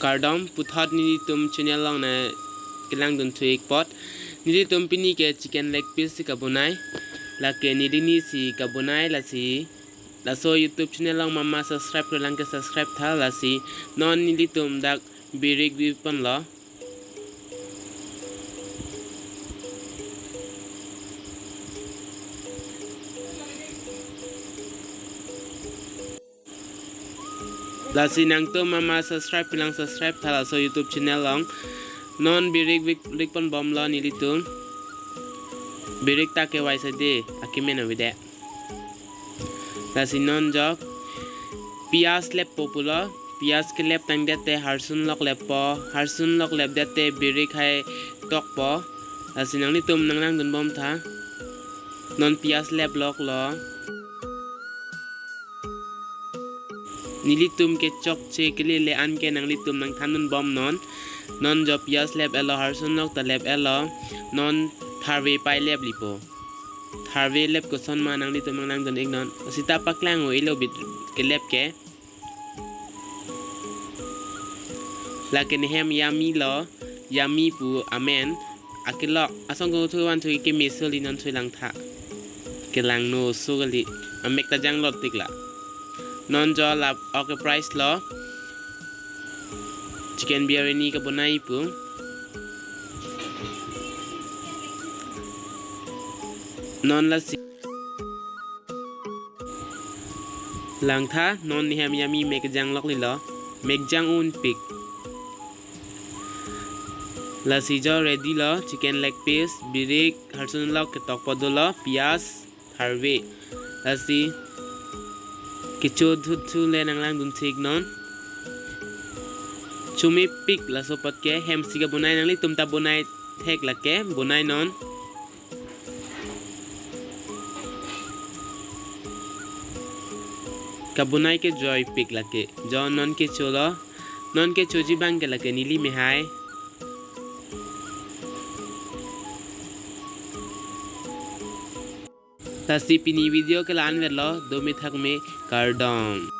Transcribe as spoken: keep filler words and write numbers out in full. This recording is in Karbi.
Kardom, puthot nelitum channel along nangkelangdun thu-ik apot. Nelitum pini ke chicken leg piece si kabonai. Lake neli ni si kabonai lasi. Laso YouTube channel along mama subscribe-lo lang ke subscribe tha lasi. Non nelitum dak birik biponlo. Lasi nangtum mama subscribe-lo lang subscribe tha laso YouTube channel along. Non birik bik-, bikponbomlo nelitum. Birik ta kevai sade, akimen avedet. Lasi non jo piyaj leppo pulo, piyaj kelep tangdet te harsun lok leppo, harsun lok lepdet te birik hai tokpo. Lasi nanglitum nanglangdunbom tha. Non piyaj leploklo. Nelitum kechokche kelele an ke nanglitum nangthandunbomnon. Non jo piyaj lep-etlo, harsun lok ta lep-etlo. Non tharve pai leplipo. Tharve lep kosonma nanglitum nanglangdun-iknon. Sita paklang-o ilo bit kelep ke. Lake nehem yummy lo, yummy pu amen. Akelok, asong kung thu van thu ke meso li non thu langtha. Kelangno so kali, amek ta janglot tik la. Non jo lap ok price lo. Chicken biryani kabonai pu. Non lasi. Langtha, non nehem yummy mek janglok lilo, mek jang unpik. Lasi jo ready lo, chicken leg piece, birik, harsun lok ketokpo dolo, piyaj, tharve. Lasi kecho thuthu le nanglangdun thik non. Chomepik laso apot ke, hem si kabonai nanglitum ta bonai thek lake, bonainon. Kabonai ke joipik lake. Jo non kecholo. Non kechoji abang ke lake neli me hai. Lasi pini video ke la-an vetlo, dome thakme, kardom.